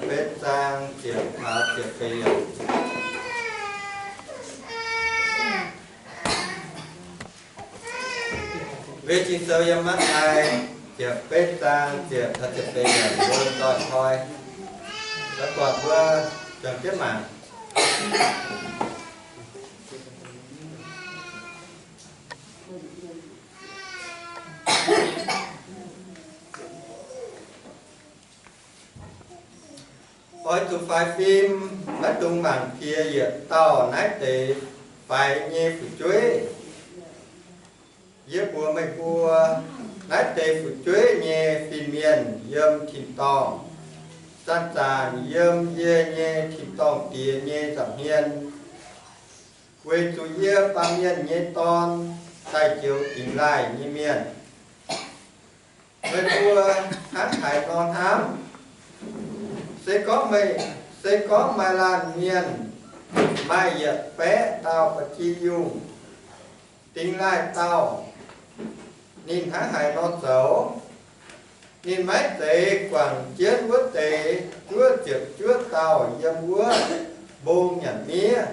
betv zaang ziepc hlaax ziepc feix yiemc. Mbuo Ging-Sou yiem Matv^taai ziepc betv zaang ziepc hlaax ziepc feix yiemc, mbuo doix-toi, doix-toi mbuo juangc jienv mangc. Oix zuqc faix fim, maiv dungx mangc piex yietc dauh naaiv deix faix nyei fu'jueiv. Yie mbuox meih mbuo, naaiv deix fu'jueiv nyei fin-mienh yiem tin-dorngh, zanc-zanc yiem yie nyei tin-dorngh Diex nyei nza'hmien, weic zuqc yie, Baamh Mienh nyei Dorn, daaih njoux dingx laaih nyei mienh. Meih mbuo hnangv haaix nor hnamv? Se gorngv, se gorngv maaih laanh mienh maaih yietc baeqv dauh ba'gi yungh, dingx laaih dauh, ninh hnangv haaix nor zoux? Ninh maiv zeiz guangc jienv wuov deix juov ziepc juov dauh yiem wuov mbong nyanc miev,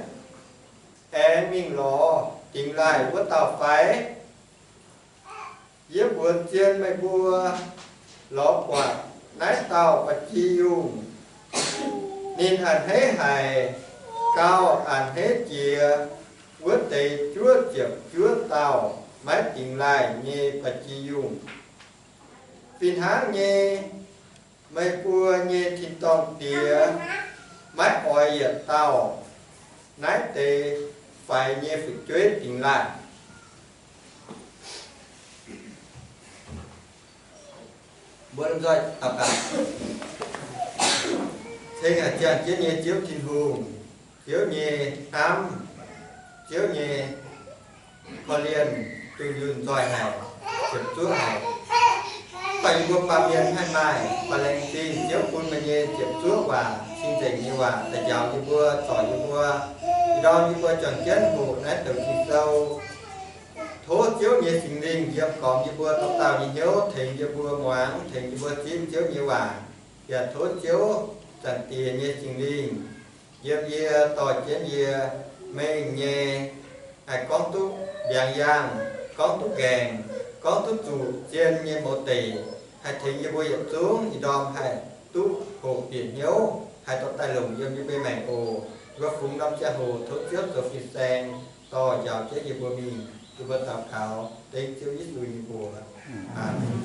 aengx mingh lorz dingx laaih wuov dauh fai? Yie mbuox zien meih mbuo, lorz buatc naaiv dauh ba'gi yungh, ninh a'hneiv haic gau a'hneiv jiex wuov deix juov ziepc juov dauh maiv dingx laaih nyei ba'gi yungh. Fih hnangv nyei, meih mbuo nyei tin-dorngh Diex maiv oix yietc dauh naaiv deix faix nyei fu'jueiv dingx laaih. Mbuo lomh nzoih daux gaux. Ceng haic ziangh jienv nyei Ziouv Tin-Hungh, Ziouv nyei hnamv, Ziouv nyei korv-lienh dunh yunh nzoih haic, ziepc zuoqv haic. Mv baac yie mbuo baamh mienh haih maaih, mv baac laengz zingh Ziouv bun meih nyei ziepc zuoqv waac, cing-nzengc nyei waac daaih njaaux yie mbuo, zorc yie mbuo. Ih ndorm yie mbuo juangc jienv hoqc naaiv douc Ging-Sou. Tov Ziouv nyei Singx Lingh yiem gormx yie mbuo dauh dauh nyei hnyouv, tengx yie mbuo muangx, tengx yie mbuo zipv Ziouv nyei waac. Yaac tov Ziouv Zaangc Diex nyei Singx Lingh yiem yie, dorh jienv yie mengh nyei, haih gorngv duqv mbiaangx yaangh, gorngv duqv nqaengc, gorngv duqv zuqc zien nyei mouz deic, haih tengx yie mbuo yietc zungv ih ndorm haih duqv hoqc bieqc hnyouv, haih dorh daaih longc yiem yie mbuo maengc oc. Yie mbuo fungx norm ziangh hoc tov Ziouv zoux fin-saeng dorh njaaux jienv yie mbuo mingh. Yie mbuo daux gaux dengv Ziouv Yesu nyei mbuox. Aamen.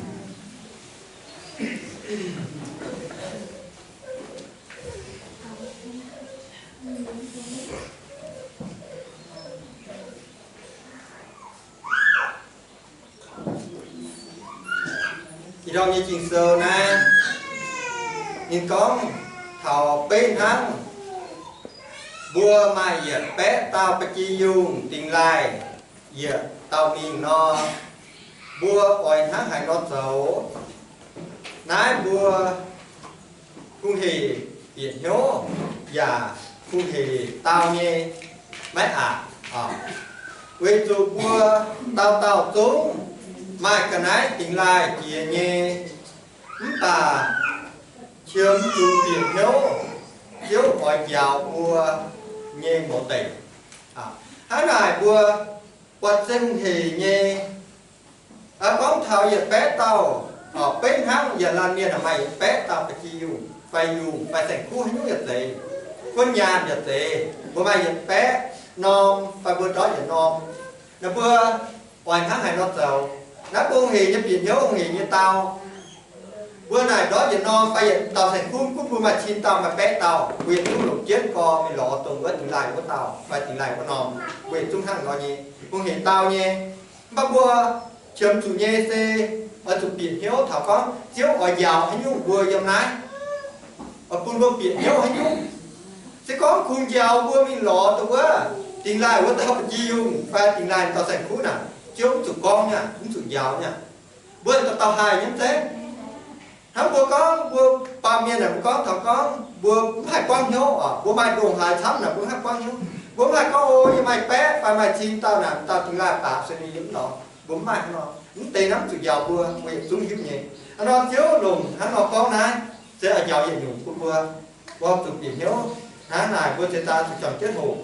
Ih ndorm nyei Ging-Sou naaiv, ninh gorngv taux beiv hnangv mbuo maaih yietc baeqv dauh ba'gi yungh dingx laaih yietc dauh mingh nor, mbuo oix hnangv haaix nor zoux? Naaiv mbuo kungx-hec bieqc hnyouv yaac kungx-hec dau nyei maiv aqc. Weic zuqc mbuo dauh dauh zungv maaih ga'naaiv dingx laaih jiex nyei, mv baac qiemx zuqc bieqc hnyouv Ziouv oix njaaux mbuo nyei mouz deic. Hnangv naaic mbuo buatc se kungx-hec nyei. Gorngv taux yietc baeqv dauh, beiv hnangv yietc laanh mienh maaih yietc baeqv dauh ba'gi yungh fai yungh fai saeng-kuv haaix nyungc yietc zeiz, guon nyaanh yietc zeiz, mbuo maaih yietc baeqv norm fai mbuo ndortv yietc norm, naaiv mbuo oix hnangv haaix nor zoux? Naaiv mbuo kungx-hec nyei bieqc hnyouv, kungx-hec nyei dau. Mbuo naaic ndortv yietc norm fai yietc dauh saeng-kuv, gunv mbuo maaih cin dauh maaih baeqv dauh, mbuo yietc zungv longc jienv gorx mingh lorz dongh wuov dingx laaih wuov dauh fai dingx laaih wuov norm, mbuo yietc zungv hnangv nor nyei, kungx-hec dau nyei. Mv baac mbuo qiemx zuqc nyei se oix zuqc bieqc hnyouv taux gorngv Ziouv oix njaaux haaix nyungc mbuo yiem naaiv, oix bun mbuo bieqc hnyouv haaix nyungc. Se gorngv kungx njaaux mbuo mingh lorz dongh wuov dingx laaih wuov dauh ba'gi yungh fai dingx laaih dauh saeng-kuv naaic, Ziouv mv zuqc gorngv nyei, mv zuqc njaaux nyei. Mbuo dauh dauh haih nyei zeiv. Hnangv mbuo gorngv, mbuo baamh mienh naaic, mbuo gorngv taux gorngv mbuo mv haih buangv hnyouv oc. Mbuo maaih ndongc haaix camv naaic mbuo mv haih buangv hnyouv. Mbuo mv haih gorngv, o, yie maaih baeqv fai maaih cin dauh naaic, dauh dingx laaih baac se ninh yiem mv lorz. Mbuo mv maaih hnangv nor. Mv deix naaiv mv zuqc njaaux mbuo, mbuo yietc zungv hiuv nyei. Hnangv nor Ziouv longc hnangv nor gorngv naaiv se oix njaaux yietc nyungc bun mbuo. Mbuo zuqc bieqc hnyouv hnangv naaic, mbuo ziouc daaih zuqc juangc jienv hoqc.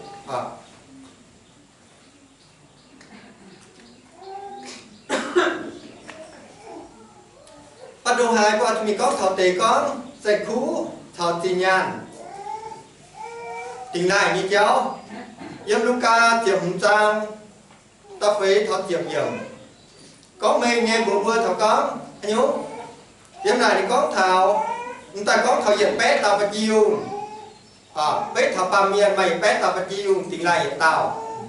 Baac ndongc haaix mbuo zuqc mingh gorngv taux deix gorngv saeng-kuv caux zinh nyaanh dingx laaih nyei jauv. Yiem Lugaa ziepc hmz zaang da'feix taux ziepc yiemc, gorngv mengh nyei mbuox mbuo taux gorngv haaix nyungc. Yiem naaic ninh gorngv taux, m'daaih gorngv taux yietc baeqv dauh ba'gi yungh, beiv taux baamh mienh maaih yietc baeqv dauh ba'gi yungh dingx laaih yietc dauh.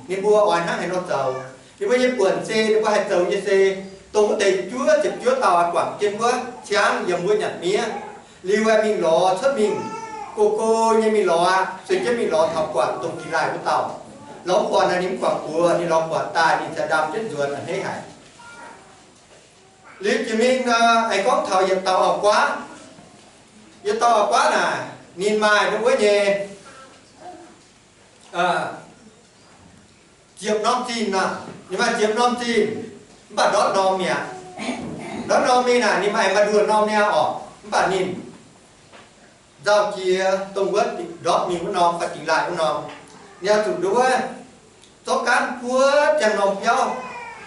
Ninh mbuo oix hnangv haaix nor zoux? Ninh mbuo nyei buonc se ninh mbuo haih zoux nyei se dongh wuov deix juov ziepc juov dauh aqv, guangc jienv wuov ciangv yiem wuov nyanc miev. Liuz aeqv, mingh lorz cuotv mingh, go go nyei mingh lorz aqv, sueih jienv mingh lorz taux buatc dongh dingx laaih wuov dauh. Lorz buatc naaic ninh mv guangc buoz, ninh lorz buatc daaih ninh ziouc ndamv jienv nzuonx a'hneiv haic. Liuz jiex mingh aengx gorngv taux yietc dauh auv-guaav. Yietc dauh auv-guaav naaic, ninh maaih wuov nyei ziepc norm zinh aqv. Ninh maaih ziepc norm zinh, mv baac ndortv norm mi'aqv. Ndortv norm mingh naaic ninh maaih maaih nduoh norm niaa orqc, mv baac ninh nzauh jiex dongh wuov ndortv mingh wuov norm fai dingx laaih wuov norm. Ninh oix zuqc nduov zorqv gaanv buov ziangh norm biauv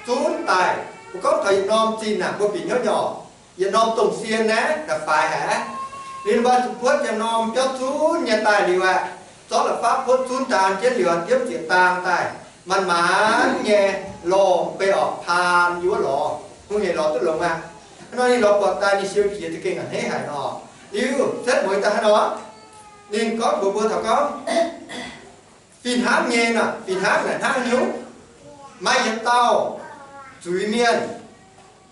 zunv daaih. Mbuo gorngv taux yietc norm zinh naaic mbuo bieqc hnyouv nyei orqc, yietc norm dongh sien naaiv da'faix haic. Ninh mbuo zuqc buov ziangh norm biauv zunv nyei daaih liuz aeqv, zorqv la'fapv buov zunv daaih an jienv liuz, diemv zieqc daang daaih, manc-manc nyei lorh beiv orqc paan yiem wuov lorz, hungh hec lorz duqv longx aqv. Hnangv nor ninh lorz buatc daaih ninh siou jiex za'gengh a'hneiv haic nor. Liuz setv mueiz daaih hnangv nor, ninh gorngv mbuox mbuo taux gorngv, fih hnangv nyei nor, fih hnangv naaic hnangv haaix nyungc? Maaih yietc dauh zuiz-mienh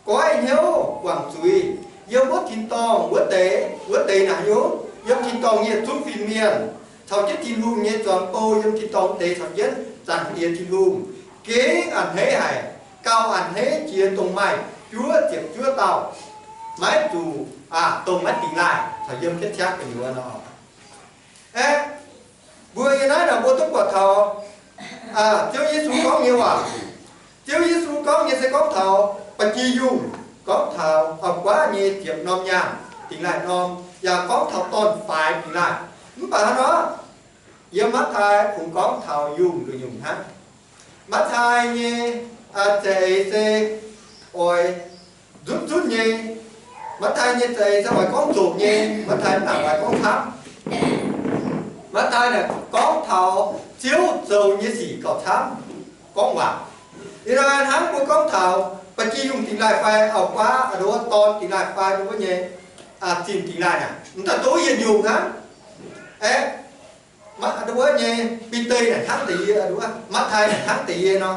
goiv hnyouv guangc zuiz yiem wuov tin-dorngh wuov deix, wuov deix naaic haaix nyungc? Yiem tin-dorngh nyei yietc zungv fin-mienh caux jienv Tin-Hungh nyei zuangx bou yiem tin-dorngh wuov deix caux jienv Zanc Diex Tin-Hungh gengh a'hneiv haic, gauh a'hneiv jiex dongh maaih juov ziepc juov dauh maiv zuqc, aa, dongh maiv dingx laaih caux yiem jienv ciangv gu'nyuoz nor. Aeqv, mbuo yiem naaiv nor mbuo duqv buatc taux Ziouv Yesu gorngv nyei waac. Ziouv Yesu gorngv nyei se gorngv taux ba'gi yungh, gorngv taux auv-guaav nyei ziepc norm nyaanh dingx laaih norm, yaac gorngv taux dorn-faix dingx laaih. Mv baac hnangv nor, yiem Matv^taai kungx gorngv taux yungh nduqc nyungc hnangv. Matv^taai nyei za'eix se oix nzunv zunv nyei. Matv^taai nyei za'eix se oix gorngv nzunc nyei. Matv^taai mv baac oix gorngv camv. Matv^taai naaic gorngv taux Ziouv zoux nyei sic gauh camv gorngv waac. Liuz nor hnangv mbuo gorngv taux ba'gi yungh dingx laaih fai auv-guaav, aa, nduov dorn dingx laaih fai nduov nyei zinh dingx laaih naaic, m'daaih doqv yietc nyungc hnangv. Aeqv, nduov nyei Bide naaic hnangv deix yie, Matv^taai naaic hnangv deix yie nor.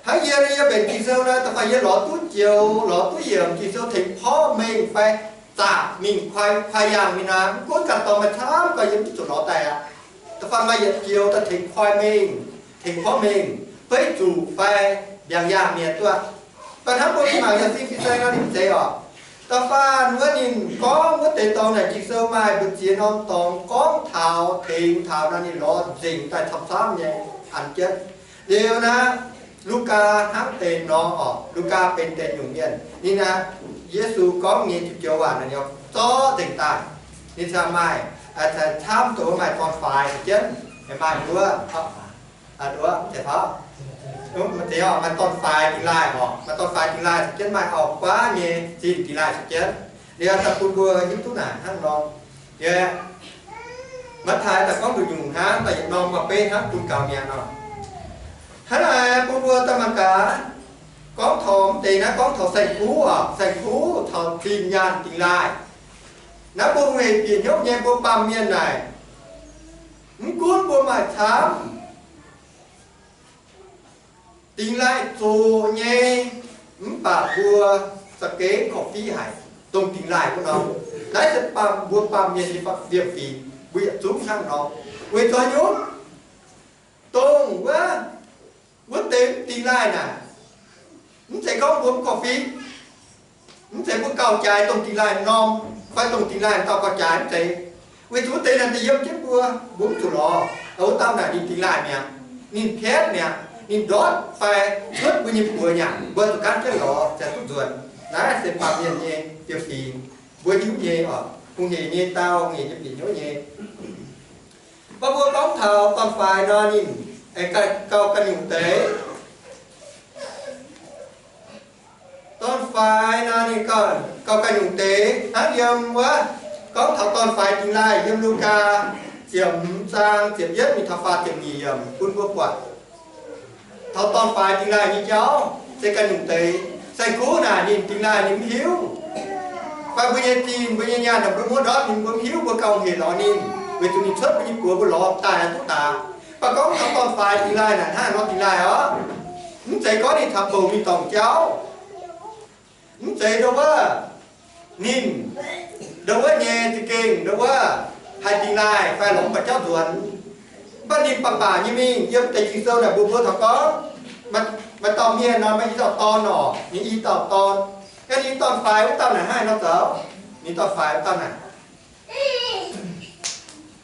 Hnangv yie, yie mbenc Ging-Sou nor, da'faanh yie lorz duqv joux, lorz duqv yiemc Ging-Sou tengx porv mengh fai zaqc mingh kuaai, kuaai yaangh mingh naaic, mv gunv ganh dorh maaih camv gau yie mv zuqc lorz daaih aqv. Da'faanh maaih yietc joux daaih tengx kuaai mengh, tengx porv mengh, beiv zuqc fai mbiaangx yaangh mienh duqv. Da'hnangv mbuo mingh mangc yaac sing fin-saeng nor ninh mv zeiz oc. Da'faanh wuov ninh gorngv wuov deix dorngx naaic Ging-Sou maaih mbu'ziex norm dorngx gorngv taux tengx taux nor ninh lorz nzengc daaih camv-camv nyei an jienv. Liuz naaic, Lugaa hnangv deix nor oc, Lugaa benx deix nyungc mienh. Ninh aeqv, Yesu gorngv nyei joux waac naaic ninh zorqv nzengc daaih. Ninh ziouc maaih, camv dongh maaih dorn-faix caux jienv, maaih nduov, nduov, maaih dorn-faix dingx laaih oc, maaih dorn-faix dingx laaih caux jienv, maaih auv-guaav nyei zinh dingx laaih caux jienv. Liuz daaih bun mbuo hiuv duqv naaic hnangv nor. Liuz Matv^taai daaih gorngv nduqc nyungc hnangv, daaih yietc norm maaih beiv hnangv bun gaux mi'aqv nor. Hnangv naaic bun mbuo daaih mangc gaax, gorngv taux mv deix naaiv gorngv taux saeng-kuv oc, saeng-kuv taux zinh nyaanh dingx laaih. Naaiv mbuo hungh hec bieqc hnyouv nyei mbuo baamh mienh naaic, mv gunv mbuo maaih camv dingx laaih zoqc nyei, mv baac mbuo za'gengh korv-fiqv haic dongh dingx laaih wuov nor. Naaiv se baamh, mbuo baamh mienh nyei liemh fingx, mbuo yietc zungv hnangv nor. Weic zuqc haaix nyungc? Dongh wuov, wuov deix dingx laaih naaic, mv zeiz gorngv mbuo mv korv-fiqv, mv zeiz mbuo gauh jaaix dongh dingx laaih norm, fai dongh dingx laaih dauh gauh jaaix, mv zeiz. Weic zuqc wuov deix naaic da'yiem jienv mbuo, mbuo mv zuqc lorz. Wuov dauh naaic ninh dingx laaih mi'aqv, ninh piatv mi'aqv, ninh ndortv fai cuotv mbuo nyei buoz nyanc, mbuo zuqc gaanv jienv lorz ziouc duqv nzuonx. Naaiv se baamh mienh nyei liemh fingx, mbuo hiuv nyei oc. hungh hec nyei dau, hungh hec nyei bieqc hnyouv nyei. Mv baac mbuo gorngv taux dorn-faix nor, ninh aengx gauh ganh nyungc deix. Dorn-faix nor, ninh gauh ganh nyungc deix hnangv yiem wuov, gorngv taux dorn-faix dingx laaih yiem Lugaa ziepc hmz zaang ziepc yietv mingh taux faah ziepc nyeic yiemc bun mbuo buatc. Taux dorn-faix dingx laaih nyei jauv se ganh nyungc deix. Saeng-kuv naaic ninh dingx laaih ninh mv hiuv. Fai mbuo nyei zinh, mbuo nyei nyaanh, mbuo muoz-ndortv ninh mbuo mv hiuv mbuo gauh hec lorz ninh, weic zuqc ninh cuotv mbuo nyei buoz mbuo lorz daaih duqv daaih. Mv baac gorngv taux dorn-faix dingx laaih naaic hnangv nor dingx laaih orqc, mv zeiz gorngv ninh taux bouc mingh dorngc jauv. Mv zeiz ndau wuov, ninh ndau wuov nyei za'gengh ndau wuov haih dingx laaih fai lorz mv baac jauv nzuonx. Mv baac ninh baac baac nyei mingh yiem deix Ging-Sou naaic mbuox mbuo taux gorngv, maaih dauh mienh nor maaih i dauh dorn orqc, ninh i dauh dorn. Ninh dorn-faix wuov dauh naaic hnangv haaix nor zoux? Ninh dorn-faix wuov dauh naaic,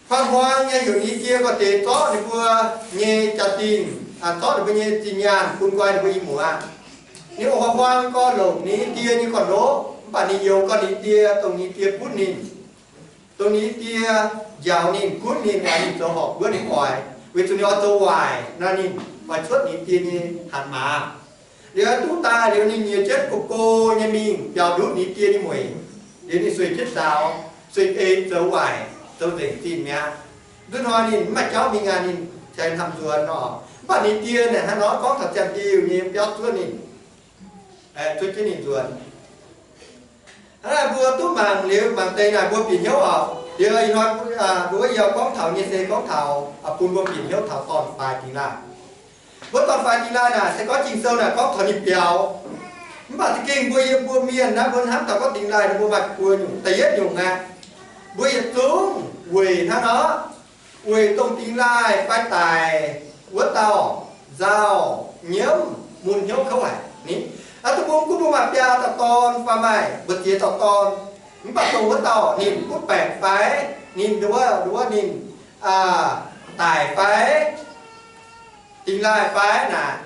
fai hmuangx nyei heuc ninh die gorx-deix zorqv ninh mbuo nyei jaa-dingh, zorqv ninh mbuo nyei zinh nyaanh bun nqoi ninh mbuo i muoz. Ninh oix hmuangx gorx longc ninh die nyei gorn-ndoqv, mv baac ninh youx gorn ninh die, dongh ninh die gunv ninh, dongh ninh die njaaux ninh, gunv ninh, oix ninh zoux horpc wuov ninh oix, weic zuqc ninh oix zoux waaic nor, ninh oix cuotv ninh die nyei hatc maaz. Liuz duqv daaih liuz ninh nyiex jienv go-go nyei mingh biaux ndutv ninh die nyei mueic. Liuz ninh sueih jienv nzaaux, sueih eix zoux waaic, zoux nzengc zinh mi'aqv. Nduov hnoi ninh mv maaih jauv mingh aqv, ninh cingx hnamv nzuonx nor. Mv baac ninh die naaic hnangv nor gorngv taux ziangh diuh nyei biauv zuov ninh, zuov jienv ninh nzuonx. Hnangv naaic mbuo duqv mangc liuz mangc deix naaic mbuo bieqc hnyouv oc. Liuz ih hnoi mbuo wuov yie gorngv taux nyei se gorngv taux bun mbuo bieqc hnyouv taux dorn-faix dingx laaih. Mbuo dorn-faix dingx laaih naaic se gorngv Ging-Sou naaic gorngv taux ninh biaux. Mv baac za'gengh mbuo yiem mbuo mienh naaiv mbuo hnamv taux gorngv dingx laaih ninh mbuo maaih buo nyungc. Da'yietv nyungc aeqv, mbuo yietc zungv weic hnangv nor, weic dongh dingx laaih fai daic wuov dauh nzauh, nyiemv, mun hnyouv kouv haic ni. Aa, dongh mbuo gunv mbuo maaih biaa dauh dorn fai maaih mbu'ziex dauh dorn, mv baac dongh wuov dauh ninh butv baengc fai ninh nduov, nduov ninh daic fai dingx laaih fai naaic,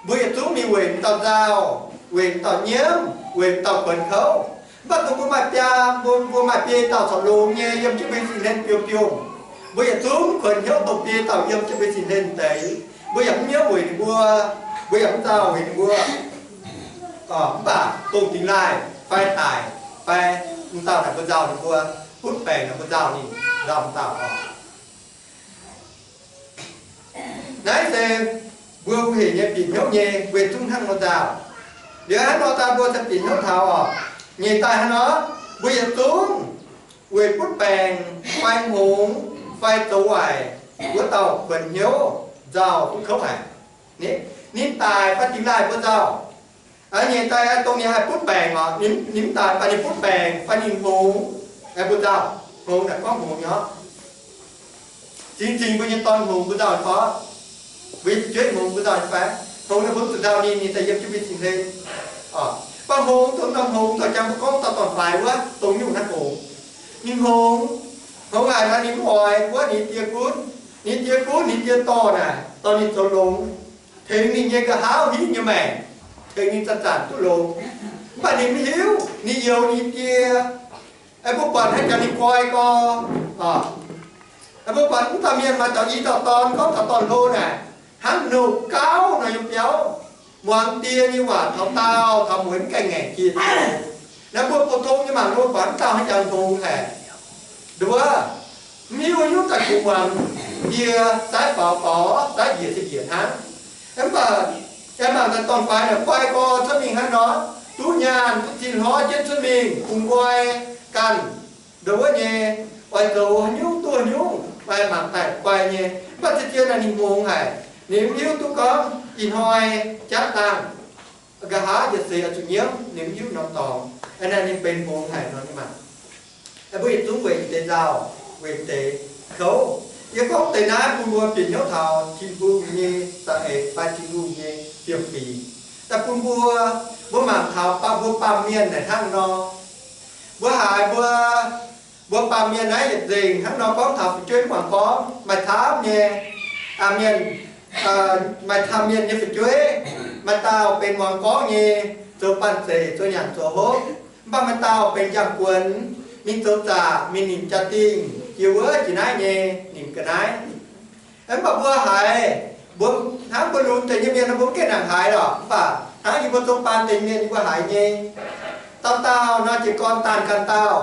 mbuo yietc zungv mingh weic m'dauh nzauh, weic m'dauh nyiemv, weic m'dauh kuonx kouv. Mv baac dongh mbuo maaih biaa, mbuo, mbuo maaih biei dauh corc longx nyei yiem jienv mbuo nyei sin hlen biomv biomv. Mbuo yietc zungv kuonx hnyouv dongh biei dauh yiem jienv mbuo nyei sin hlen deix. Mbuo yaac mv nyiemv weic ninh mbuo, mbuo yaac mv nzauh weic ninh mbuo. Mv baac dongh dingx laaih fai daic fai m'dauh naaic mbuo nzauh ninh mbuo, butv baengc naaic mbuo nzauh ninh, nzauh m'dauh oc. Naaiv se mbuo hungh hec nyei bieqc hnyouv nyei, mbuo yietc zungv hnangv nor nzauh. Liuz hnangv nor daaih mbuo se bieqc hnyouv taux oc. Nyeic daaih hnangv nor, mbuo yietc zungv weic butv baengc fai hngongx fai zoux waaic wuov dauh kuonx hnyouv nzauh duqv kouv haic. Ninh daic fai dingx laaih mbuo nzauh. Nyeic daaih dongh ninh haih butv baengc oc, ninh mv daic fai ninh butv baengc fai ninh hngongx, mbuo nzauh. Hngongx naaic gorngv hngongx nyei oc. Zingx zingx mbuo nyei dorn hngongx mbuo nzauh fai? Mbuo nyei fu'jueiv hngongx mbuo nzauh fai? Hngongx naaic mbuo zuqc nzauh ninh, ninh daaih yiem jienv mbuo sin hlen. Mv baac hngongx dongh norm hngongx dorh jangx mbuo gorngv dauh dorn-faix wuov dongh nyungc hnangv hngongx. Ninh hngongx, hngongx haic nor ninh mv oix wuov ninh die gunv. Ninh die gunv, ninh die dorh naaic, dorh ninh zoux longx, tengx ninh nyei nqa'haav hitv nyei maengc, tengx ninh zanc-zanc duqv longx. Mv baac ninh mv hiuv, ninh youx ninh die. Mbuo buatc haaix jangx ninh koi gorx. Mbuo buatc mv dauh mienh maaih dauh i dauh dorn, gorngv taux dorn-hlo naaic, hnangv nouh gauv nor yiem biauv, muangx die nyei waac taux daauh taux mueiz mv gaengh ngaengc jiex. Naaiv mbuo pou-tong nyei mangc mbuo buatc mv dauh haaix jangx hngongx haic. Nduov, mv hiuv nyungc daaih kungx muangx die, zaaiv faaux faaux, zaaiv njiec se njiec hnangv. Mv baac aengx mangc daaih dorn-faix naaic koi gorx cuotv mingh hnangv nor, duqv nyaanh duqv zinh hnoi jienv cuotv mingh kungx nqoi ganh. Nduov nyei, oix zoux haaix nyungc duqv haaix nyungc, mangc daaih guai nyei. Mv baac zien-zien naaic ninh hngongx haic, ninh mv hiuv duqv gorngv ih hnoi jatv dangh, nqa'haav yietc seix oix zuqc nyiemv, ninh mv hiuv norm dorngx. Naaiv ninh benx hngongx haic nor nyei maah. Mbuo yietc zungv weic deix nzauh, weic deix kouv. Yie gorngv deix naaiv bun mbuo bieqc hnyouv taux Tin-Hungh nyei za'eix fai Tin-Hungh nyei fiem-fingx. Daaih bun mbuo, mbuo mangc taux mbuo baamh mienh naaic hnangv nor. Mbuo haiz mbuo, mbuo baamh mienh naaiv yietc nzengc hnangv nor gorngv taux fu'jueiv mv muangx gorngv, maaih camv nyei mienh, maaih camv mienh nyei fu'jueiv, maaih dauh benx muangx gorngv nyei, zoux banh zeic, zoux nyanc zoux hopv, mv baac maaih dauh benx njang-guonx, mingh zoux zaqc, mingh nimc jaa-dingh, jiex wuov jiex naaiv nyei, nimc ga'naaiv. Mv baac mbuo haiz, mbuo hnangv mbuo lunx deix nyei mienh nor, mbuo mv gaengh nangc haiz lorqc. Mv baac hnangv yie mbuo zong baan deix mienh yie mbuo haiz nyei, dauh dauh nor jiez gorn daanh ganh dauh.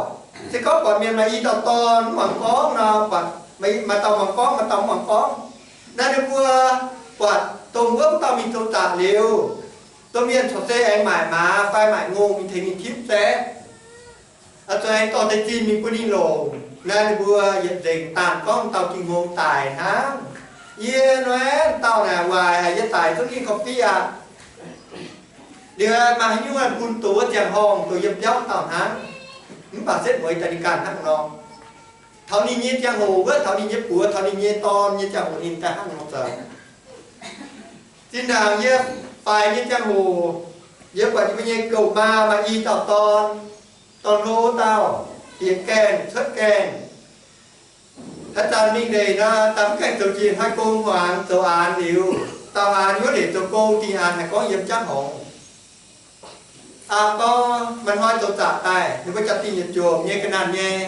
Se gorngv buatc mienh maaih i dauh dorn mv muangx gorngv nor, buatc maaih dauh muangx gorngv, maaih dauh mv muangx gorngv. Naaiv ninh mbuo buatc dongh wuov dauh mingh zoux zaqc liuz, domh mienh corc se aengx maaic maaz fai maaic ngongh mingh tengx ninh tipv zaeqv. Zuqc aengx dorh deix zinh mingh bun ninh longc. Naaiv ninh mbuo yietc nzengc daanh gorngv dauh Ging-Hungh daic hnangv. Yie nor, dauh naaic waaic haic, yie daic zungv ninh korv-fiqv aqv. Liuz maaih haaix nyungc bun doqc wuov ziangh horngh doqc yiem biauv dauh hnangv. Mv baac setv mueiz daaih ninh ganh hnangv nor. Taux ninh nyei ziangh hoc wuov, taux ninh nyei buoz, taux ninh nyei dorn nyei ziangh hoc ninh daaih hnangv nor zoux. Zinh ndaangc yie faix nyei ziangh hoc, yie buatc yie mbuo nyei gouv maa maaih i dauh dorn, dorn-hlo dauh, bieqc gaengh cuotv gaengh. Haaix zanc mingh ndeic nor, daaih mv gaengh zoux jiex hnoi gong hmuangx zoux aanx liuz, dauh aanx wuov ndeic zoux gong, dingh aanx haiz gorngv yiem jangv horngz. Aa, gorngv maaih hnoi zoux zaqc daaih, ninh mbuo jaa-dingh yietc jomc nyei ga'nanc nyei,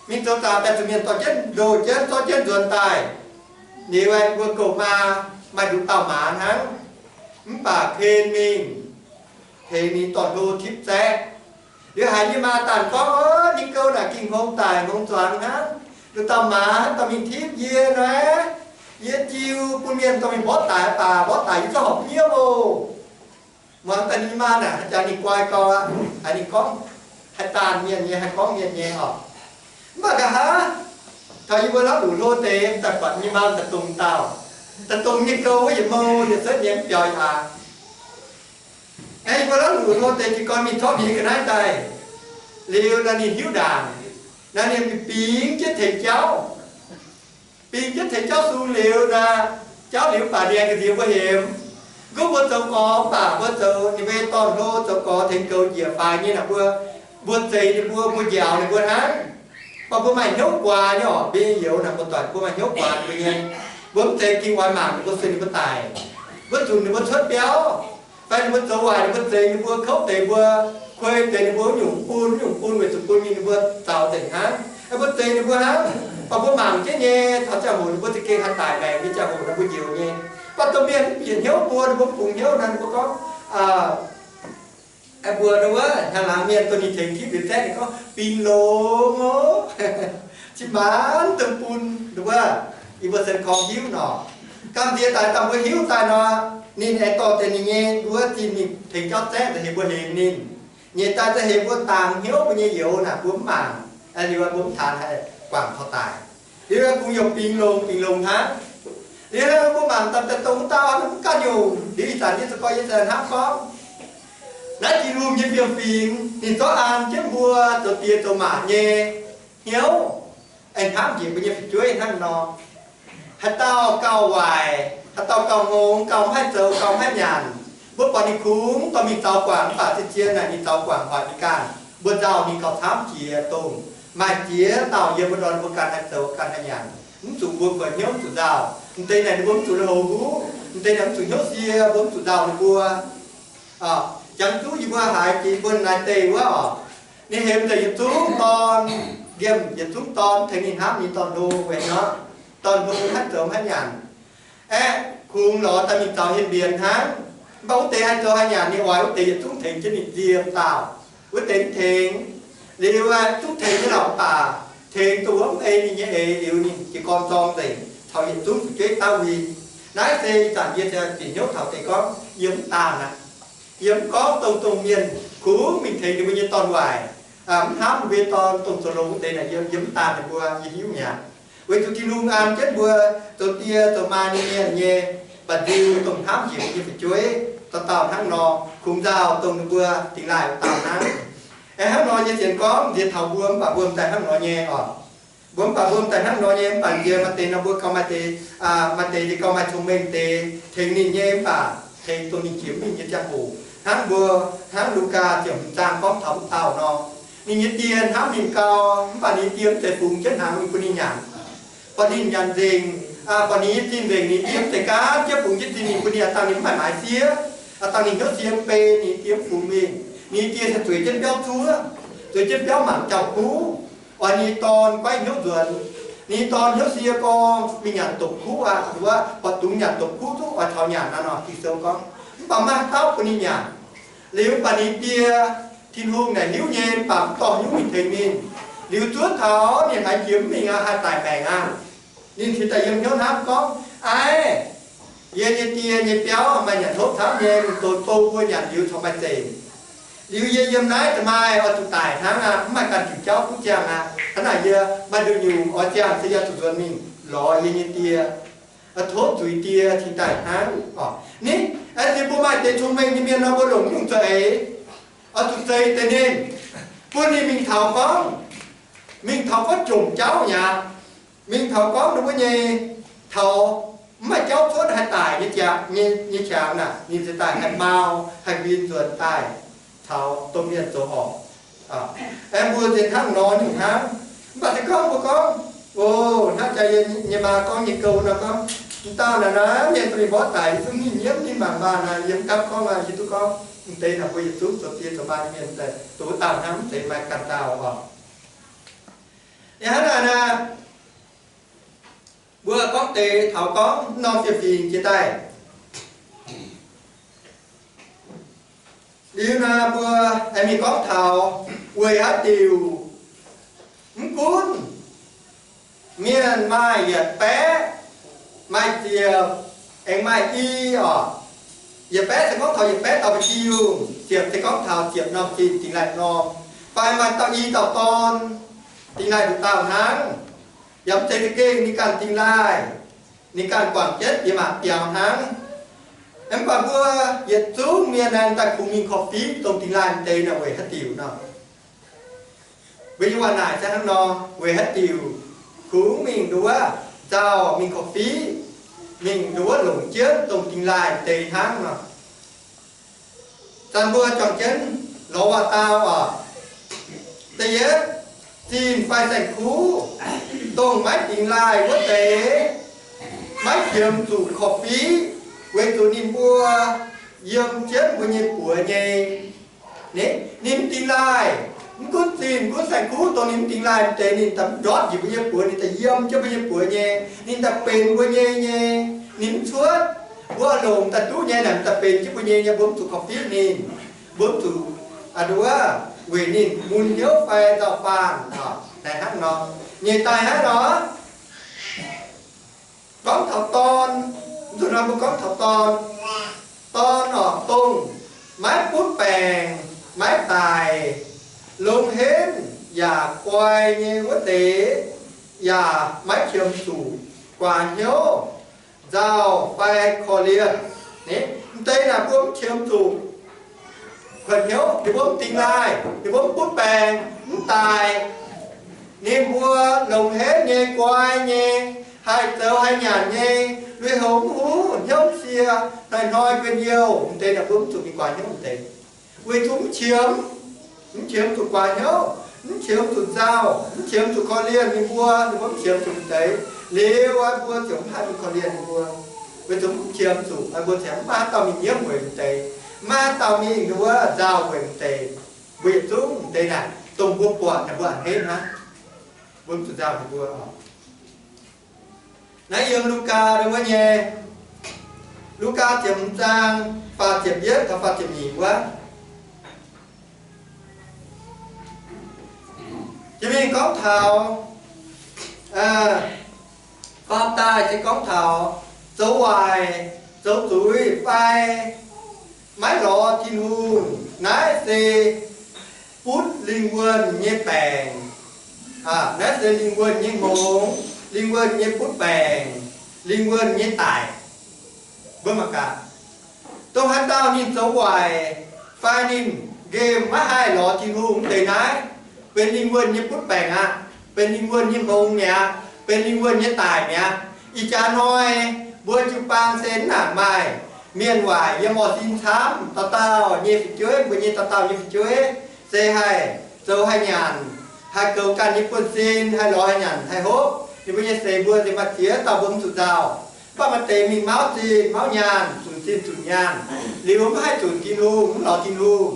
mingh zoux zaqc daaih zuqc mienh dorh jienv ndoh jienv zorqv jienv nzuonx daaih. Liuz aeqv, mbuo gouv maa maaih nduqc dauh maaz hnangv, mv baac ken mingh tengx ninh dorn-hlo tipv zaeqv. Liuz haiz nyei maa daanh gorngv, Ov, ninh gouv naaic Ging-Hungh daic hngongx zuangx hnangv. Nduqc dauh maaz hnangv dorh mingh tipv yie nor, yie jiu bun mienh dorh mingh mborqv daic baac mborqv daic yie zungv horpc hnyouv oc. Muangx daaih ninh maa naaic haaix jaax ninh guai gau aqv. Haiz ninh gorngv, haih daanh mienh nyei, haih gorngv mienh nyei oc. Mv baac nqa'haav taux yie mbuo lamh luc hlo deix daaih buatc nyei maa daaih dongh dauh, daaih dongh nyei gouv wuov yietc mouh yietc setv nyei mv biaux aqv. Aengx yie mbuo lamh luc hlo deix jiez gorn mingh corc mingh ga'naaiv daaih, liuz naaiv ninh hiuv ndaangc, naaiv ninh bingx jienv tengx jauv. Bingx jienv tengx jauv sung liuz naaic, jauv liuz mv baac ninh aengx ga'nziex mbuo hemx. Gunv mbuo zoux gorx mv baac mbuo zoux ninh mbuo nyei dorn-hlo zoux gorx tengx goux njiec faix nyei naaic mbuo, mbuo zeix ninh mbuo, mbuo njaaux ninh mbuo hnangv. Mv baac mbuo maaih hnyouv guaax nyei oc. Mbuo nyei youz naaic mbuo doic mbuo maaih hnyouv guaax ninh mbuo nyei. Mbuo mv zeiz ging oix mangc ninh mbuo sueih ninh mbuo daic. Mbuo zunc ninh mbuo cuotv biauv, fai ninh mbuo zoux waaic ninh mbuo zeix ninh mbuo, kouv deix mbuo, kuei deix ninh mbuo, wuov nyungc bun, wuov nyungc bun weic zuqc bun mingh ninh mbuo zaux nzengc hnangv. Mbuo zeix ninh mbuo hnangv, mv baac mbuo mangc jienv nyei, taux ziangh hoc ninh mbuo za'gengh haih daic maengc nyei ziangh hoc naaic mbuo njoux nyei. Mv baac domh mienh mv bieqc hnyouv mbuo, ninh mbuo mv bungx hnyouv naaic, ninh mbuo gorngv, mbuo nduov hnyangx-laangz mienh dongh ninh tengx tipv liuz zaeqv ninh gorngv, Bingx longx oc. Cin-maanc dongh bun nduov, yie mbuo sen korng hiuv nor. Gamh nziex daaih dangh mbuo hiuv daaih nor, ninh aengx dorh deix ninh nyei nduov zinh mingh tengx jauv zaeqv nza'heix mbuo hemx ninh. Nyeic daaih nza'heix mbuo dangx hnyouv mbuo nyei youz naaic mbuo mv mangc, liuz mbuo mv taanx haih guangc taux daic. Liuz kungx youc bingx longx bingx longx hnangv. Liuz mbuo mangc daaih dongh wuov dauh mv ganh nyungc. Liuz ih zanc yie za'gengh yie hnamv gorngv, naaiv Tin-Hungh nyei fiem-fingx ninh zorqv an jienv mbuo zoux die zoux maac nyei hnyouv, aengx hnamv njiec mbuo nyei fu'jueiv hnangv nor. Haaix dauh gauh waaic, haaix dauh gauh hngongx, gauh mv haih zoux, gauh mv haih nyanc, mbuo buatc ninh kungx dorh mingh zaux guangc, mv baac zien-zien naaic ninh zaux guangc hoic ninh ganh, mbuo nzauh ninh gauh camv jiex dongh maaih ziex dauh yiem mbuo ndorm mbuo ganh haih zoux ganh haih nyanc, mv zuqc mbuo buatc hnyouv mv zuqc nzauh. M'deix naaic ninh mbuo mv zuqc lui-houx huv, m'deix naaic mv zuqc hnyouv sie, mbuo mv zuqc nzauh ninh mbuo. Jangx zuqv yie mbuo haiz jiex bun naaiv deix wuov oc, ninh hemx nzengc yietc zungv dorn, liemh yietc zungv dorn tengx ninh hnamv nyei dorn-hlo weic nor, dorn-hlo mv haih zoux mv haih nyanc. Aeqv, kungx lorz daaih mingh zaux hien mbienx hnangv. Mv baac wuov deix haih zoux haih nyanc, ninh oix wuov deix yietc zungv tengx jienv ninh nziemh dauh. Wuov deix mv tengx. Liuz aeqv, zungv tengx nyei lorqc, mv baac tengx dongh wuov mv ei ninh nyei eix liuz ninh jiez gorn zorng nzengc caux yietc zungv fu'jueiv daav win. Naaiv se ih zanc yie bieqc hnyouv taux deix gorngv yie mv daanh aqv. Yie mv gorngv dongh dongh mienh kungx mingh tengx ninh mbuo nyei dorn-waaic, mv hnamv ninh mbuo nyei dorn dongh zoux longx wuov deix naaic, yie mv daanh ninh mbuo, yie hiuv mi'aqv. Weic zuqc Tin-Hungh an jienv mbuo zoux die zoux maa nyei mienh nyei ba'nziu dongh hnamv njiec mbuo nyei fu'jueiv dauh dauh hnangv nor, kungx nzauh dongh ninh mbuo dingx laaih wuov dauh hnangv. Aeqv, hnangv nor yie sienx gorngv nziex taux mbuo mv baac mbuo m'daaih hnangv nor nyei oc. Mbuo mv baac mbuo m'daaih hnangv nor nyei, mv baac nziex maaih deix nor mbuo gauh maaih deix, maaih deix, deix gauh maaih cong-mengh deix tengx ninh nyei, mv baac tengx dongh ninh jiex mingh nyei ziangh hoc, hnangv mbuo, hnangv Lugaa ziepc hmz zaang gorngv taux wuov dauh nor. Ninh nyei die hnamv ninh gau, mv baac ninh nyei die mv zeiz fungx jienv hnaangx mingh bun ninh nyanc. Buatc ninh nyanc nzengc, buatc ninh nyei zinh nzengc, ninh die mv zeiz gaanv jienv fungx jienv zinh mingh bun ninh, aav dangh ninh mv maaih maaiz siev, aav dangh ninh hnyouv sie mv bei, ninh die mv fungx mingh. Ninh die haih zueiz jienv biauv zuov. zueiz jienv biauv mangc jauv-kuv, oix ninh dorn goiv hnyouv nzuonx. Ninh dorn hnyouv sie gorngv mingh nyanc doqc kuv aqv, wuov, buatc dungx nyanc doqc kuv, zungv oix taux nyanc naaiv nor. Ging-Sou gorngv, mv baac maiv haih dauh bun ninh nyanc. Liuz mv baac ninh die, Tin-Hungh, naaic hiuv nyei, mv baac mv dorh hnyouv mingh tengx ninh. Liuz zuov taux ninh haiz jiex mv mingh aqv, haih daic maengc aqv. Ninh cingx daaih yiem hnyouv hnamv gorngv, Aiv, yie nyei die nyei biauv maaih nyanc hopv camv nyei, mingh dox bou mbuo nyanc liuz corc maaih zengc. Liuz yie yiem naaiv da'maaih oix zuqc daic hnangv aqv, mv maaih ganh diuc jauv duqv ziangh aqv. Hnangv naaic yie maaih nduqc nyungc oix ziangh se yie zuqc nzuonx mingh lorz yie nyei die, tov zuiz die cingx daaih hnangv oc. Ninh, aengx se mbuo maaih deix cong-mengh nyei mienh nor, mbuo longc nyungc za'eix, oix zuqc zeix deix ninh, bun ninh mingh taux gorngv, mingh taux gorngv jomc jauv mi'aqv. Mingh taux gorngv ninh mbuo nyei, taux mv maaih jauv cuotv haih daic nyei jaax, nyei, nyei qangx naaic, ninh ziouc daaih haih mau, haih huin nzuonx daaih caux domh mienh zoux horpc. Aengx mbuo nzengc hnangv nor nyungc hnangv. Mv baac se gorngv mbuo gorngv, O, hnangv jaax yie nyei maa gorngv nyei gouv nor gorngv, M'dauh naaic naaiv mienh duqv ninh mborqv daic, yie zungv ninh nyiemv ninh mangc maah naaic, yie mv gapv gorngv aqv. Yie duqv gorngv m'deix naaic mbuo yietc zungv zoux die zoux maa nyei mienh daaih, douz dauh hnangv, m'deix maaih ganh dauh oc. Yie hnangv naaic naaic, mbuo gorngv deix taux gorngv norm fiem-fingx jiex daaih. Liuz naaic mbuo aengx mingh gorngv taux weic haaix diuc mv gunv mienh maaih yietc baeqv, maaih ziepc, aengx maaih i oc. Yietc baeqv se gorngv taux yietc baeqv dauh ba'gi yungh, ziepc se gorngv taux ziepc norm zinh dingx laih norm, fai maaih dauh i dauh dorn, dingx laih nduqc dauh hnangv. Yaac mv zeiz za'gengh ninh ganh dingx laih, ninh ganh guangc jienv yiem maanc biaux hnangv. Mv baac mbuo yietc zungv mienh naaic daaih kungx mingh korv-fiqv dongh dingx laih deix naaic weic haaix diuc nor? Mbuo nyei waac naaic se hnangv nor, weic haaix diuc kungx mingh nduov nzauh, mingh korv-fiqv, mingh nduov longc jienv dongh dingx laih deix hnangv nor? Zanc mbuo juangc jienv lorz waac-dau oc. Da'yietv, zinh fai saeng-kuv, dongh maiv dingx laih wuov deix, maiv qiemx zuqc korv-fiqv, weic zuqc ninh mbuo yiem jienv mbuo nyei buoz nyei. Ninh mv dingx laih, mv gunv zinh gunv saeng-kuv, dongh ninh mv dingx laih deix, ninh daaih mv ndortv njiec mbuo nyei buoz, ninh daaih yiem jienv mbuo nyei buoz nyei, ninh daaih benx mbuo nyei nyei. Ninh mv cuotv, mbuo longc daaih duqv nyei naaic, ninh daaih benx jienv mbuo nyei nyei, mbuo mv zuqc korv-fiqv ninh. Mbuo mv zuqc, aa, nduov, weic ninh mun hnyouv fai nzauh faanh, naaic hnangv nor. Nyeic daaih hnangv nor, gorngv taux dorn, mv zuqc nor mbuo gorngv taux dorn. Dorn oc, dongh maiv butv baengc, maiv daic, longx henv yaac guai nyei wuov deix, yaac maiv qiemx zuqc guaax hnyouv, nzauh fai korv-lienh. M'deix naaic mbuo mv qiemx zuqc kuonx hnyouv, ninh mbuo mv dingx laih, ninh mbuo mv butv baengc, mv daic. Ninh mbuo longx henv nyei, guai nyei, haih zoux haih nyanc nyei, lui-houx mv huv, hnyouv mv sie, hnoi-hnoi guen youh, m'deix naaic mbuo mv zuqc mingh guaax hnyouv m'deix. Weic zuqc mv qiemx, mv qiemx zuqc guaax hnyouv, mv qiemx zuqc nzauh, mv qiemx zuqc korv-lienh ninh mbuo, ninh mbuo mv qiemx zuqc m'deix. Liuz aqv, mbuo ziouc mv haih mingh korv-lienh ninh mbuo. Weic zuqc mv qiemx zuqc, mbuo ziouc mv maaih haaix dauh mingh nyiemv weic m'deix, mv maaih haaix dauh mingh nduov nzauh weic m'deix. Mbuo yietc zungv m'deix naaic, dongh mbuo buatc naaic mbuo a'hneiv hnangv. Mbuo mv zuqc nzauh ninh mbuo oc. Naaiv yiem Lugaa wuov nyei, Lugaa ziepc hmz zaang faah ziepc yietv taux faah ziepc nyeic wuov, jiex mingh gorngv taux, faam daaih se gorngv taux zoux waaic, zoux zuiz fai maiv lorz Tin-Hungh, naaiv se butv lingh wuonh nyei baengc. Naaiv se lingh wuonh nyei hngongx, lingh wuonh nyei butv baengc, lingh wuonh nyei daic. Mbuo mangc gaax, dongh haaix dauh ninh zoux waaic fai ninh nqemh maiv haih lorz Tin-Hungh wuov deix naaiv, benx lingh wuonh nyei butv baengc aqv, benx lingh wuonh nyei hngongx mi'aqv, benx lingh wuonh nyei daic mi'aqv. Ih jaax hnoi mbuo jiu-baang se mv nangc maaih mienh waaic yiem orv sin camv, dauh dauh nyei fu'jueiv, mbuo nyei dauh dauh nyei fu'jueiv se haih zoux haih nyanc, haih goux ganh nyei buonv-sin, haih lorz haih nyanc haih hopv. Ninh mbuo nyei seix mbuo se maaih ziex dauh mbuo mv zuqc nzauh. Mv baac maaih deix mingh mauv zinh mauv nyaanh, zunc zinh zunc nyaanh, liuz mv haih zunc Tin-Hungh, mv lorz Tin-Hungh.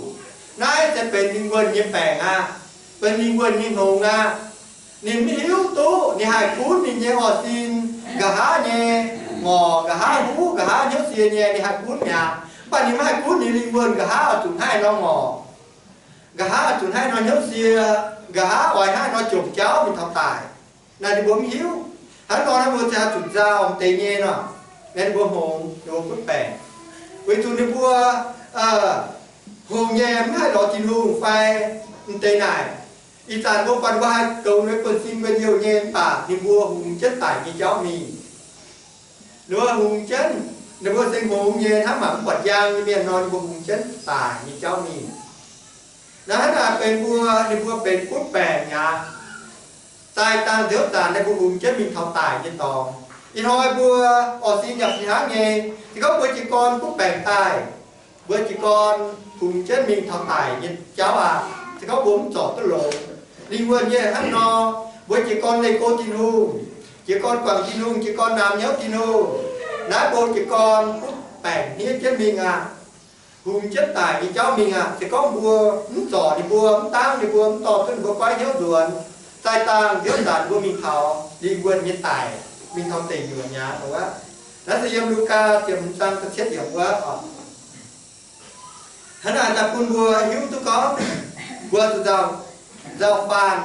Naaiv se benx lingh wuonh nyei baengc aqv. benx lingh wuonh nyei hngongx aqv. Ninh mv hiuv duqv, ninh haih gunv ninh nyei orv sin, nqa'haav nyei ngorc, nqa'haav huv, nqa'haav hnyouv sie nyei, ninh haih gunv mi'aqv. Mv baac ninh maiv haih gunv ninh lingh wuonh nqa'haav oix zuqc hnangv haaix nor ngorc, nqa'haav oix zuqc hnangv haaix nor hnyouv sie, nqa'haav oix hnangv haaix nor jomc jauv mingh taux daic. Naaiv ninh mbuo mv hiuv. Hnangv nor naaiv mbuo ziouc zuqc nzauh m'deix nyei nor, naaiv ninh mbuo hngongx, ninh mbuo butv baengc. Weic zuqc ninh mbuo hngongx nyei mv haih lorz Tin-Hungh fai m'deix naaic. Ih zanc mbuo buatc ninh mbuo haih goux ninh mbuo buonv-sin mbuo youh nyei, mv baac ninh mbuo hungx jienv daic nyei jauv mingh. Ninh mbuo hungx jienv, ninh mbuo se hngongx nyei hnangv mangc mv buatc njang nyei mienh nor, ninh mbuo hungx jienv daic nyei jauv mingh. Naaiv hnangv naaic benx mbuo, ninh mbuo benx butv baengc aqv. Daaih dangh nziouv zanc naaiv mbuo hungx jienv mingh taux daic nyei dorngx. Ih hnoi mbuo orv sin yaac fih hnangv nyei. Se gorngv mbuo jiez gorn butv baengc daaih, mbuo jiez gorn hungx jienv mingh taux daic nyei jauv aqv. Se gorngv mbuo mv zorc duqv longx, lingh wuonh nyei hnangv nor, mbuo jiez gorn leih go Tin-Hungh, jiez gorn guangc Tin-Hungh, jiez gorn naamx hnyouv Tin-Hungh, naaiv mbuo jiez gorn butv baengc hniev jienv mingh aqv. Hungx jienv daic nyei jauv mingh aqv. Se gorngv mbuo mv zorc ninh mbuo, mv dangv ninh mbuo, mv dorh duqv ninh mbuo goiv hnyouv nzuonx, zaih dangh nziouv zanc mbuo mingh taux lingh wuonh nyei daic, mingh taux deic nyuoqc nyei wuov. Naaiv se yiem Lugaa ziepc hmz zaang da'cietv yiemc wuov oc. Hnangv naaic daaih bun mbuo hiuv duqv gorngv mbuo zuqc nzauh, nzauh faanh,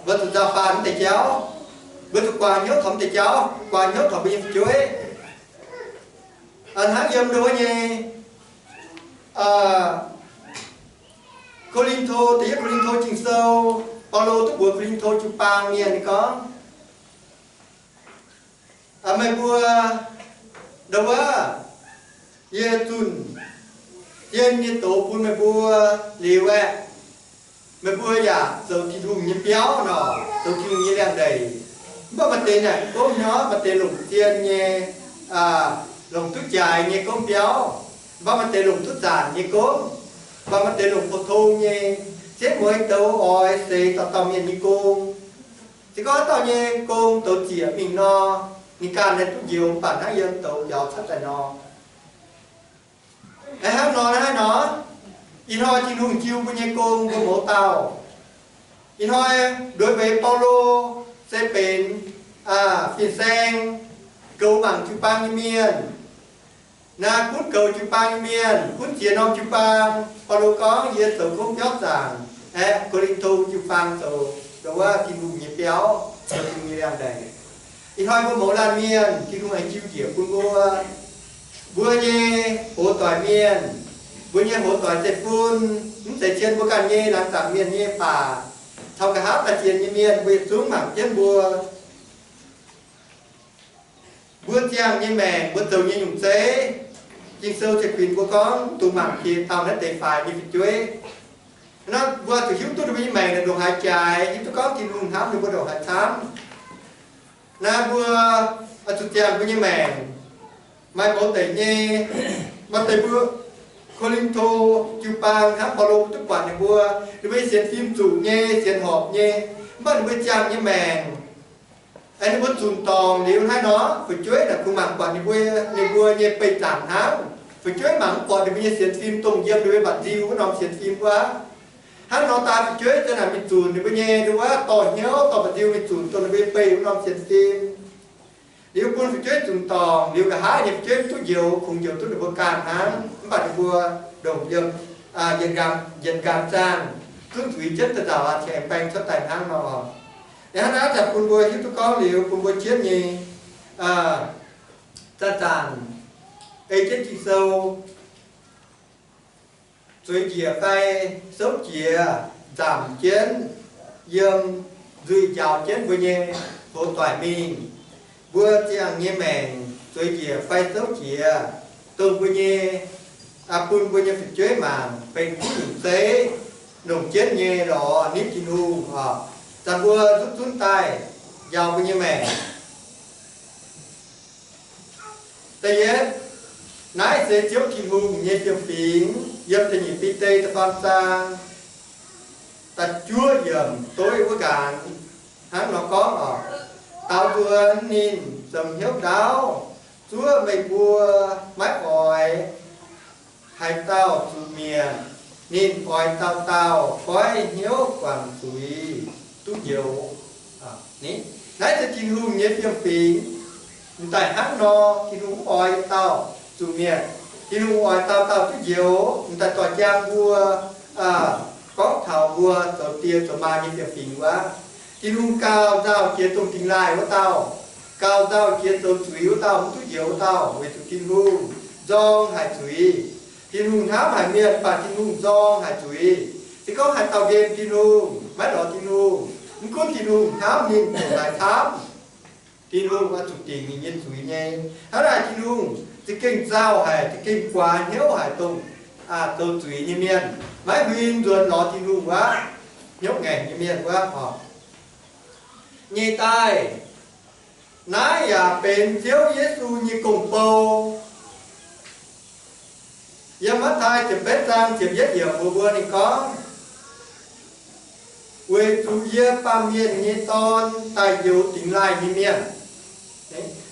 mbuo zuqc nzauh faanh mv deix jauv. Mbuo zuqc guaax hnyouv taux mv deix jauv, guaax hnyouv taux mbuo nyei fu'jueiv. Hnangv yiem ndau wuov nyei Ko^lin^to, da'yietv Ko^lin^to Ging-Sou, Baulo duqv mbuox Ko^lin^to jiu-baang mienh ninh gorngv, meih mbuo ndau wuov, yie zunh zien nyei doz bun meih mbuo liuz aeqv, meih mbuo yaac zoux Tin-Hungh nyei biauv nor, zoux Tin-Hungh nyei liangx-ndeic. Mv baac maaih deix naaic gomv nor, maaih deix longc zien nyei, longc duqv jaaix nyei gomv biauv, mv baac maaih deix longc duqv zanc nyei gomv, mv baac maaih deix longc pou-tong nyei, ziouc mueiz douz oix seix dauh dauh mienh nyei gong. Se gorngv haaix dauh nyei gong douz ziec mingh nor, ninh ganh haih duqv njoux, mv baac hnangv yiem douz biaux cuotv daaih nor. Hnangv nor, hnangv nor, ih hnoi Tin-Hungh jiu mbuo nyei gong mbuo mouz dauh. Ih hnoi ndueic mbeix Baulo se benx fin-saeng goux mangc jiu-baang nyei mienh. Naaiv gunv goux jiu-baang nyei mienh, gunv ziex norm jiu-baang. Baulo gorngv, yie zoux gomv biauv zaangc aeqv, Ko^lin^to jiu-baang zoux ndau wuov Tin-Hungh nyei biauv, zoux Tin-Hungh nyei liangx-ndeic. Ih hnoi mbuo mouz laanh mienh, Tin-Hungh aengx jiu njiec bun mbuo. Mbuo nyei hoz doic mienh, mbuo nyei hoz doic zeiv-fun, mv zeiz cien mbuo ganh nyei, laangz zaangc mienh nyei baac caux nqa'haav daaih sienx nyei mienh, mbuo yietc zungv mangc jienv mbuo. Mbuo ziangh nyei maengc, mbuo zoux nyei nyungc zeiv, Ging-Sou ziouc kuinx mbuo gorngv, mv dungx mangc piex dauh naaiv deix faix nyei fu'jueiv. Naaiv mbuo zuqc hiuv duqv ninh mbuo nyei maengc naaic ndongc haaix jaaix, hiuv duqv gorngv Tin-Hungh hnamv ninh mbuo ndongc haaix camv. Naaiv mbuo zuqc ziangh mbuo nyei maengc, maaih mouz deic nyei, maaih deix mbuo Ko^lin^to jiu-baang hnangv Baulo duqv buatc ninh mbuo, ninh mbuo nyei sienx fim zuqc nyei, sienx horpc nyei, mv baac ninh mbuo ziangh nyei maengc, ninh mbuo zunc dorngc liuz hnangv nor, fu'jueiv naaic kungx mangc buatc ninh mbuo, ninh mbuo nyei beih zaangc hnangv. Fu'jueiv mangc mv buatc ninh mbuo nyei sienx fim dongh yiem ninh mbuo mba'nziu wuov norm sienx fim wuov. Hnangv nor daaih fu'jueiv ziouc naaic mingh zunc ninh mbuo nyei, ninh wuov dorh hnyouv dorh mba'nziu mingh zunc dongh ninh mbuo nyei beih wuov norm sienx fim. Liuz bun fu'jueiv zunc dorngc, liuz nqa'haav nyei fu'jueiv mv duqv njoux, kungx njoux duqv ninh mbuo ganh hnangv. Mv baac ninh mbuo ndongc yiem yietc nqaang, yietc nqaang zaangh, zungv zuiz jienv da'nzauc aqv, aengx baeng cuotv daaih hnangv nor. Hnangv naaiv zanc bun mbuo hiuv duqv gorngv liuz, bun mbuo jienv nyei zanc-zanc ei jienv Ging-Sou zueiz njiec fai souv jiex nzamc jienv yiem nzuih njaaux jienv mbuo nyei hoz doic mingh. Mbuo ziangh nyei maengc zueiz njiec fai souv jiex, dongh mbuo nyei, bun mbuo nyei fu'jueiv mangc benx kuv nyungc zeiv, longc jienv nyei lorz nitv Tin-Hungh oc. Zanc mbuo zunv zunv daaih njaaux mbuo nyei maengc. Da'yietv, naaiv se Ziouv Tin-Hungh nyei fiem-fingx yiem da'nyeic Bide da'faam zaang da'juov yiemc doiv wuov nqaang hnangv nor gorngv oc. Daaux nzuonx ninh zoux hnyouv ndaauv, zuov meih mbuo maiv oix haaix dauh zuqc mietc. Ninh oix dauh dauh goiv hnyouv guangc zuiz duqv njoux. Naaiv se Tin-Hungh nyei fiem-fingx. M'daaih hnangv nor, Tin-Hungh mv oix dauh zuqc mietc. Tin-Hungh oix dauh dauh duqv njoux. M'daaih doix jaang mbuo gorngv taux mbuo zoux die zoux maa nyei fiem-fingx wuov, Tin-Hungh gauh nzauh jiex dongh dingx laaih wuov dauh, gauh nzauh jiex zoux zuiz wuov dauh, mv duqv njoux wuov dauh, weic zuqc Tin-Hungh nzorng haic zuiz. Tin-Hungh hnamv haic mienh, mv baac Tin-Hungh nzorng haic zuiz. Se gorngv haaix dauh nqemh Tin-Hungh, maiv lorz Tin-Hungh, mv gunv Tin-Hungh hnamv ninh ndongc haaix camv, Tin-Hungh oix zuqc dingc ninh nyei zuiz nyei. Hnangv naaic Tin-Hungh za'gengh nzauh haic, za'gengh guaax hnyouv haic dongh zoux zuiz nyei mienh, maiv huin nzuonx lorz Tin-Hungh wuov, hnyouv ngaengc nyei mienh wuov oc. Nyei daaih, naaiv yaac benx Ziouv Yesu nyei gong-bou. Yiem Matv^taai ziepc betv zaang ziepc yietv yiemc mbuox mbuo ninh gorngv, weic zuqc yie, Baamh Mienh nyei Dorn, daaih njoux dingx laaih nyei mienh.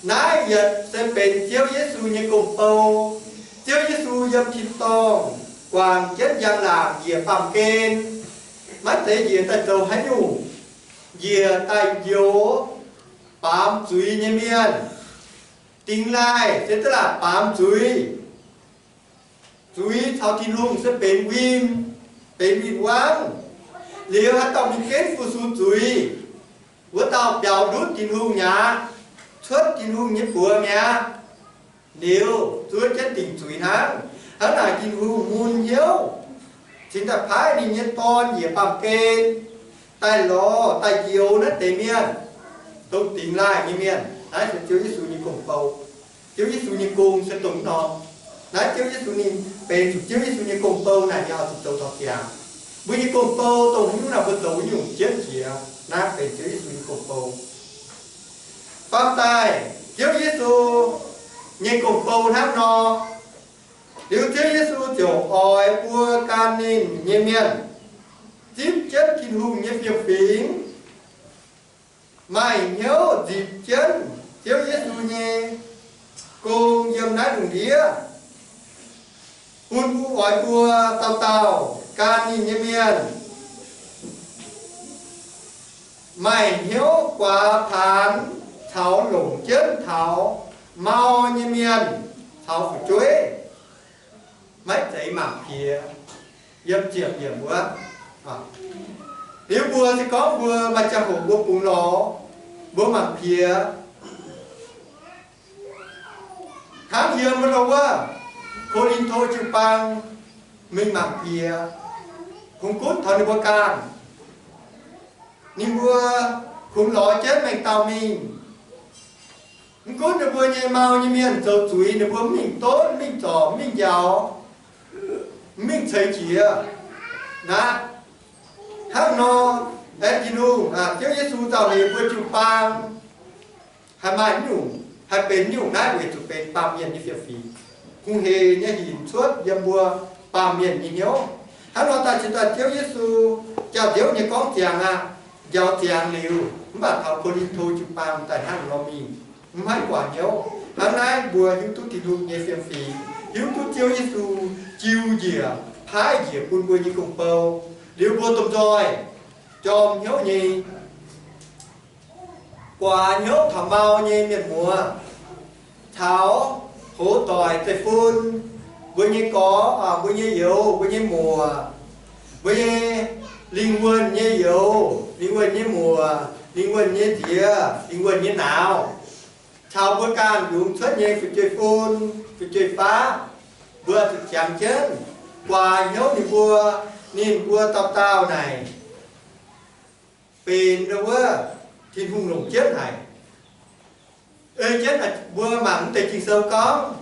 Naaiv yietc se benx Ziouv Yesu nyei gong-bou. Ziouv Yesu yiem tin-dorngh guangc jienv njang-laangc njiec baamh gen, maiv zeiz njiec daaih zoux haaix nyungc, njiec daaih njoux baamz zuiz nyei mienh. Dingx laaih se duqv laaih baamz zuiz. Zuiz caux Tin-Hungh se benx win, benx win-wangv. Liuz haaix dauh mingh ginv fu-sux zuiz, wuov dauh biaux ndutv Tin-Hungh mi'aqv, cuotv Tin-Hungh nyei buoz mi'aqv. Liuz zuov jienv dingc zuiz hnangv. Hnangv naaic Tin-Hungh mun hnyouv cingx daaih paaiv ninh nyei Dorn njiec baamh gen daaih lorz daaih njoux naaiv deix mienh, dongh dingx laaih nyei mienh. Naaiv se Ziouv Yesu nyei gong-bou. Ziouv Yesu nyei gong se dongh nor. Naaiv Ziouv Yesu ninh benx zuqc Ziouv Yesu nyei gong-bou naaic, ninh oix zuqc zoux taux ziangx. Mbuo nyei gong-bou dongh haaix nyungc naaic mbuo zoux nyungc jienv jiex. Naaiv benx Ziouv Yesu nyei gong-bou. Faam daaih Ziouv Yesu nyei gong-bou hnangv nor, liuz Ziouv Yesu ziouc oix mbuo gan ninh nyei mienh zipv jienv Tin-Hungh nyei fiem-fingx, maaih hnyouv nzipc jienv Ziouv Yesu nyei gong yiem naaiv lungh ndiev, bun mbuo oix mbuo dauh dauh gan ninh nyei mienh maaih hnyouv guaax paanx caux longc jienv taux mau nyei mienh caux fu'jueiv, maiv zeiz mangc piex. Yiem ziepc yiemc wuov, liuz mbuo se gorngv mbuo maaih ziangh hoc mbuo bungx lorz, mbuo mangc piex. Hnangv yiem wuov, Ko^lin^to jiu-baang mingh mangc piex, kungx gunv taux ninh mbuo ganh. Ninh mbuo kungx lorz jienv mengh dauh mingh. Mv gunv ninh mbuo nyei mau nyei mienh zoux zuiz, ninh mbuo mv mingh donv, mv mingh zorc, mv mingh njaaux, mv mingh ceix jiez. Naaiv, hnangv nor, aengx Tin-Hungh, Ziouv Yesu nzauh heix mbuo jiu-baang haih maaih nyungc, haih benx nyungc naaiv weic zuqc benx baamh mienh nyei fiem-fingx. Kungx heix nyei hinc cuotv yiem mbuo baamh mienh nyei hnyouv. Hnangv nor daaih cingx daaih Ziouv Yesu, jaax-nziouv nyei gorngv ziangx aqv, njaaux ziangx liuz, mv baac taux Ko^lin^to jiu-baang daaih hnangv nor mingh, mv haih guaax hnyouv. Hnangv naaiv mbuo hiuv duqv Tin-Hungh nyei fiem-fingx, hiuv duqv Ziouv Yesu jiu njiec, paaiv njiec bun mbuo nyei gong-bou, liuz mbuo domh nzoih jorm hnyouv nyei guaax hnyouv taux mau nyei mienh muoz, caux hoz doic zeiv-fun, mbuo nyei gorx, mbuo nyei youz, mbuo nyei muoc, mbuo nyei lingh wuonh nyei youz, lingh wuonh nyei muoc, lingh wuonh nyei nziex, lingh wuonh nyei nauz, caux mbuo ganh yungz cuotv nyei fu'jueiv-fun, fu'jueiv-faqv, mbuo zuqc jangx jienv guaax hnyouv ninh mbuo, ninh mbuo dauh dauh naaic benx wuov Tin-Hungh longc jienv haic. Ei jienv mbuo mangc mv deix Ging-Sou gorngv,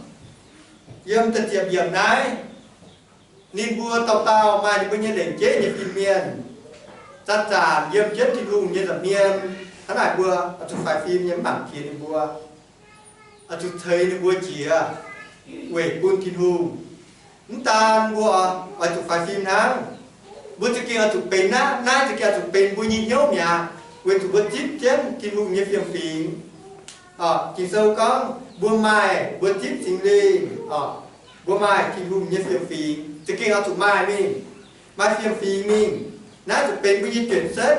yiem da'ziepc yiemc naaiv, ninh mbuo dauh dauh maaih ninh mbuo nyei lengc jeiv nyei fin-mienh, zanc-zanc yiem jienv Tin-Hungh nyei nza'hmien. Hnangv naaic mbuo oix zuqc faix fim nyei mv bangc jiex ninh mbuo, oix zuqc ceix ninh mbuo jiex weic bun Tin-Hungh. Mv daan mbuo oix zuqc faix fim hnangv, mbuo za'gengh oix zuqc benx naaiv, naaiv za'gengh oix zuqc benx mbuo nyei hnyouv mi'aqv, weic zuqc mbuo zipv jienv Tin-Hungh nyei fiem-fingx. Ging-Sou gorngv mbuo maaih, mbuo zipv Singx Lingh, mbuo maaih Tin-Hungh nyei fiem-fingx, za'gengh oix zuqc maaih mingh. maaih fiem-fingx mingh. Naaiv zuqc benx mbuo nyei juoqc setv,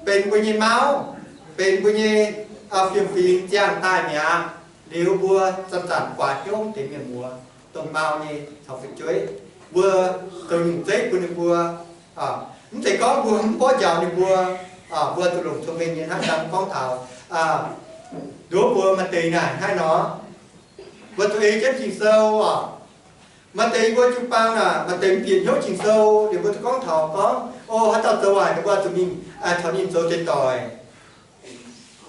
benx mbuo nyei mauv, benx mbuo nyei fiem-fingx ziangh daaih mi'aqv. Liuz mbuo zanc-zanc guaax hnyouv deix mienh muoz, dongh mau nyei caux fu'jueiv, mbuo zoux nyungc zeiv bun ninh mbuo. Mv zeiz gorngv mbuo mv mborqv njaaux ninh mbuo, mbuo zuqc longc cong-mengh nyei hnangv dangh gorngv taux nduov mbuo maaih deix naaic hnangv nor, mbuo zuqc ei jienv Ging-Sou oc. Maaih deix yie mbuo jiu-baang aah, maaih deix mv bieqc hnyouv Ging-Sou, liuz mbuo zuqc gorngv taux gorngv, o, haaix dauh zoux waaic, ninh mbuo zuqc mingh caux ninh zoux deix doic.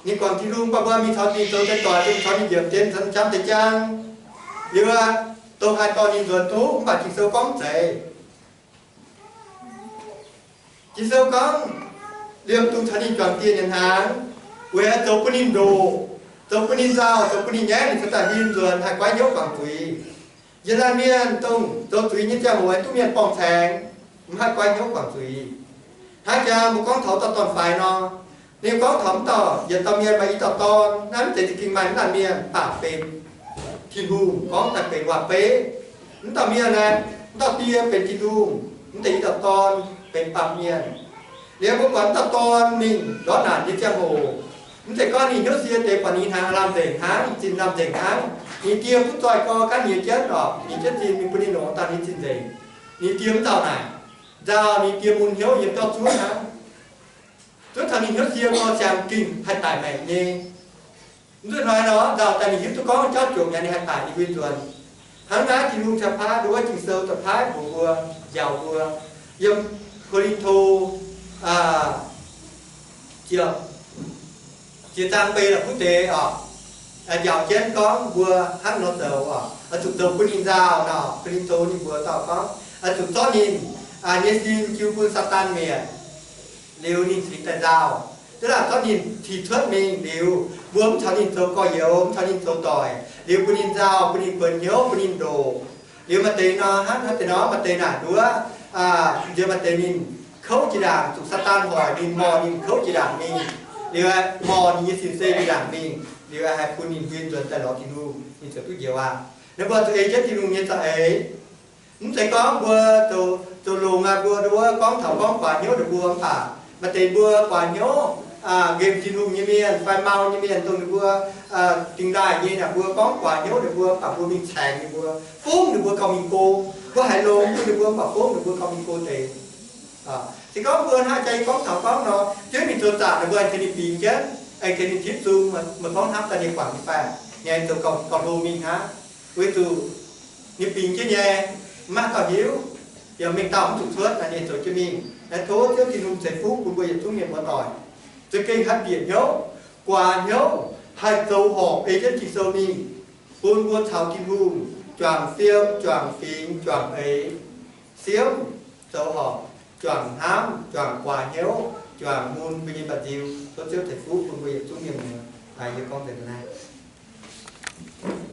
Ninh guangc Tin-Hungh, mv baac mbuo mingh caux ninh zoux deix doic, mingh caux ninh njiec jienv, caux ninh jangv deix jang. Liuz aqv, dongh haih dorh ninh nzuonx duqv, mv baac Ging-Sou gorngv mv zeiz. Ging-Sou gorngv, liemh dungx caux ninh juangc dieh nyanc hnaangx, weic zoux bun ninh ndoqc, zoux bun ninh nzauh, zoux bun ninh nyaiv, ninh cingx daaih huin nzuonx, haih goiv hnyouv guangc zuiz. Yie laanh mienh dongh zoux zuiz nyei ziangh hoc duqv mienh borngh-caengx, mv haih goiv hnyouv guangc zuiz. Hnangv jangx mbuo gorngv taux dauh dorn-faix nor, ninh gorngv taux mv dauh yietc dauh mienh maaih i dauh dorn, naaiv mv zeiz za'gengh maaih mv laanh mienh, mv baac benx Tin-Hungh gorngv daaih benx waac-beiv. Mv dauh mienh naaiv, mv dauh die benx Tin-Hungh, mv deix i dauh dorn benx baamh mienh. Liuz mbuo buatc mv dauh dorn mingh ndortv naanc nyei ziangh hoc, mv zeiz gorngv ninh hnyouv sie deix buatc ninh hnaangx lamh nzengc hnangv, ninh zinh lamh nzengc hnangv. Ninh die butv zoih gorx gaanv nyiex jienv oc, nyiex jienv zinh mingh bun ninh longc daaih ninh zinh nzengc. Ninh die mv nzauh naaic. Nzauh ninh die mun hnyouv yiem biauv zuov hnangv. Zuov taux ninh hnyouv sie gorx siang gengh haih daic maengc nyei. Mv zuqc hnoi nor nzauh daaih ninh hiuv duqv gorngv jauv jomc yaac ninh haih daic, ninh huin nzuonx. Hnangv naaiv Tin-Hungh cingx paaiv nduov Ging-Sou daaih paaiv mbuox mbuo, njaaux mbuo. Yiem Ko^lin^to jiex zaang mbei la'kuqv deix oc, njaaux jienv gorngv mbuo hnangv nor zoux oc, oix zuqc zoux bun ninh nzauh nor. Ko^lin^to ninh mbuox dauh gorngv, oix zuqc zorqv ninh nyei sin jiu bun Saadaan mietc, liuz ninh cingx daaih nzauh. Za'gengh zorqv ninh tih cuotv mingh liuz, mbuo mv caux ninh zoux gorx-youz, mv caux ninh zoux doic, liuz bun ninh nzauh, bun ninh buonc hnyouv, bun ninh ndoqc. Liuz maaih deix nor hnangv haaix deix nor, maaih deix naaic nduov, nziex maaih deix ninh kouv jiex ndaangc, zuqc Saadaan hoic ninh, morh ninh kouv jiex ndaangc mingh, liuz morh ninh nyei sin-seix jiex ndaangc mingh, liuz haih bun ninh huin nzuonx daaih lorz Tin-Hungh, ninh ziouc duqv njoux aqv. Ninh mbuo zuqc ei jienv Tin-Hungh nyei za'eix. Mv zeiz gorngv mbuo zoux longx aqv, mbuo nduov gorngv taux gorngv guaax hnyouv ninh mbuo mv baac maaih deix mbuo guaax hnyouv nqemh Tin-Hungh nyei mienh fai mau nyei mienh dongh ninh mbuo dingh ndaaih nyei naaic, mbuo gorngv guaax hnyouv ninh mbuo mv baac mbuo mingh caengx ninh mbuo, fongv ninh mbuo gauh mingh go. Mbuo haiz longx bun ninh mbuo mv baac fongv ninh mbuo gauh mingh go deix. Se gorngv mbuo hnangv jaa yie gorngv taux gorngv nor, Ziouv mingh zoux zaangc ninh mbuo, tengx ninh bingx jienv, aengx tengx ninh tipv nzung, meih gorngv hnamv daaih ninh guangc nyei fai? Ninh aengx zoux gauh hlo mingh hnangv. Weic zuqc ninh bingx jienv nyei, mv maaih dauh hiuv, yaac mengh dauh mv zuqc cuotv, naaiv ninh zoux jienv mingh. Naaiv tov Ziouv Tin-Hungh ceix fuqv bun mbuo yietc zungv mienh muoz-doic, za'gengh haih bieqc hnyouv, guaax hnyouv, haih zoux horpc ei jienv Ging-Sou mingh, bun mbuo caux Tin-Hungh juangc fiem, juangc fingx, juangc eix, siemv, zoux horpc, juangc hnamv, juangc guaax hnyouv, juangc mun mbuo nyei mba'nziu. Tov Ziouv ceix fuqv bun mbuo yietc zungv mienh muoz. Yie gorngv nzengc naaiv.